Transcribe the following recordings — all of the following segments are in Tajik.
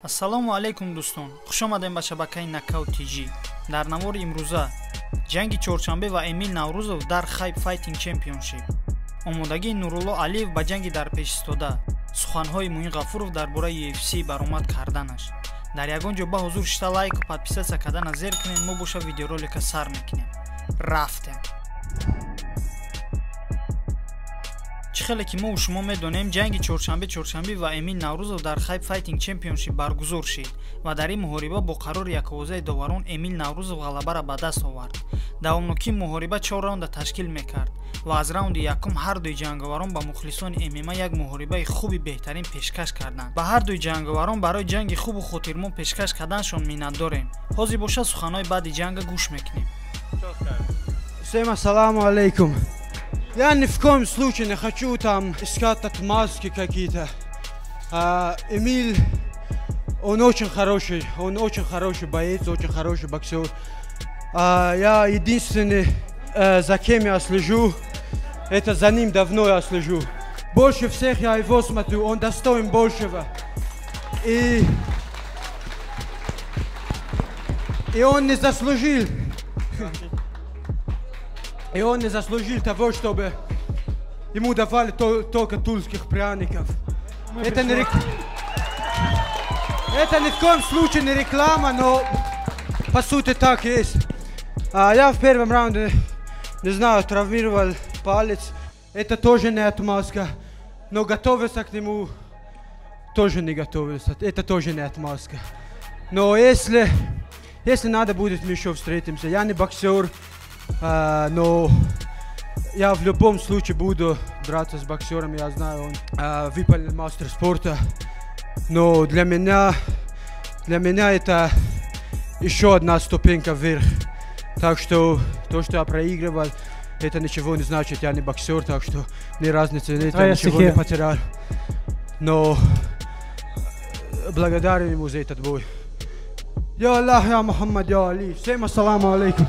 Ассалому алайкум дӯстон, хуш омадем ба шабакаи Knockout TG. Дар навори имрӯза ҷанги Чоршанбе ва Эмил Наврӯзов дар Hype Fighting Championship, омодагии Нурулло Алиев ба ҷанги дар пеш истода, суханҳои Муин Ғафуров дар бораи UFC баромад карданаш. Дар ягон ҷо ба ҳузур шита лайку подписаться кардана зер кунед, мо боша видеоролика сар мекунем. Рафтем. Чӣ хеле ки мо шумо медонем, ҷанги Чоршанбе ва Эмил Наврӯзов дар Hype Fighting Championship баргузор шид ва дар ин муҳориба бо қарори яковозаи доварон Эмил Наврӯзов ғалабаро ба даст овард. Давомнокии муҳориба 4 раунда ташкил мекард ва аз раунди якум ҳар дуи ҷанговарон ба мухлисони ММА як муҳорибаи хуби беҳтарин пешкаш карданд. Ба ҳар дуи ҷанговарон барои ҷанги хубу хотирмон пешкаш карданашон миннатдорем. Ҳозир бошад суханҳои баъди ҷанга гӯш мекунем. Всем ассаламу алейкум. Я ни в коем случае не хочу там искать отмазки какие-то. Эмиль, он очень хороший боец, очень хороший боксер. Я единственный, за кем я слежу, это за ним давно я слежу. Больше всех я его смотрю, он достоин большего. И он не заслужил. И он не заслужил того, чтобы ему давали только тульских пряников. Это ни в коем случае не реклама, но по сути так и есть. Я в первом раунде, не знаю, травмировал палец. Это тоже не отмазка, но готовиться к нему тоже не готовился. Это тоже не отмазка. Но если надо будет, мы еще встретимся. Я не боксер. Но я в любом случае буду драться с боксером, я знаю, он выполнил мастер спорта. Но для меня это еще одна ступенька вверх. Так что то, что я проигрывал, это ничего не значит, я не боксер, так что мне разницы нет, я ничего не потерял. Но благодарен ему за этот бой. Я Аллах, я Мухаммад, я Али. Всем ассаламу алейкум.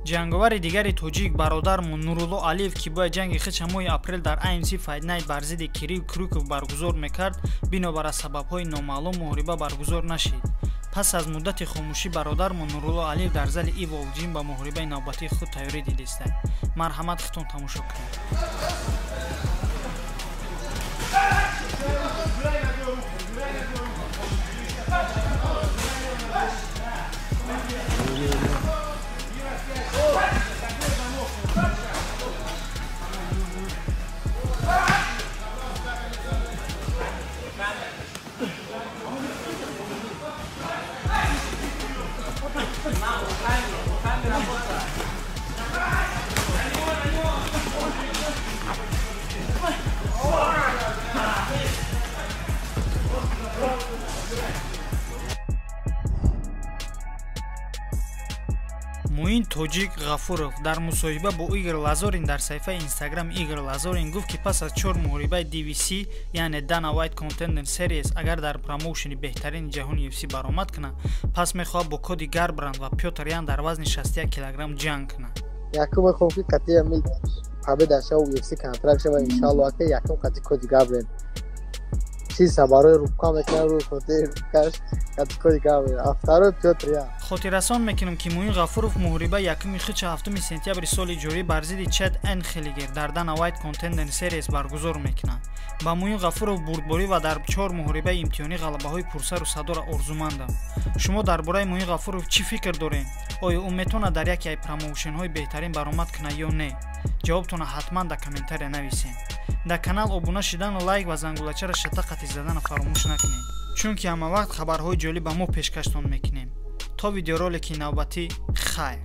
Ҷанговари дигари тоҷик бародармон Нурулло Алиев, ки бояд ҷанги худша моҳи апрел дар AMC Fight Night бар зидди Кирилл Крюков баргузор мекард, бинобар аз сабабҳои номаълум муҳориба баргузор нашид. Пас аз муддати хомӯшӣ бародармон Нурулло Алиев дар зали Evolve Gym ба муҳорибаи навбатии худ тайёрӣ дидиста. Марҳамат, худтон тамошо кунед. Муин Тоҷик Ғафуров дар мусоҳиба бо Игор Лазорин дар саҳифаи Инстаграм Игор Лазорин гуфт, ки пас аз 4 муҳорибаи DVC, яъне Dana White Contender Series, агар дар промоушени беҳтарини ҷаҳони UFC баромад кунад, пас мехоҳад бо Коди Гарбранд ва Пётр Ян дар вазни 61 килограмм ҷанг кунад. Якум мехоҳам, ки қатъи победа шава UFC контракт шава, иншааллоҳ, ки якум қатъи Коди Гарбранд. Чиз барои рубка мекунам, рӯи хотири рубкаш қатъи Коди Гарбранд. А второй Пётр Ян. Хотиррасон мекунем, ки Муин Ғафуров муҳорибаи якуми худша 7 сентябри соли ҷорӣ бар зидди Чед Энхелигер дар Dana White Contender Series баргузор мекунад. Ба Муин Ғафуров бурдборӣ ва дар 4 муҳорибаи имтиҳонӣ ғалабаҳои пурсару садоро орзумандам. Шумо дар бораи Муин Ғафуров чӣ фикр доред? Оё ӯ метавонад дар яке аз промоушенҳои беҳтарин баромад кунад ё не? Ҷавобтонро ҳатман дар комментария нависед. Дар канал обуна шидану лайк ва зангулачаро шата қатӣ задана фаромӯш накунед, чунки ҳамавақт хабарҳои ҷолиб ба мо пешкаштон мекунем. То видеоролики навбатӣ, хайр.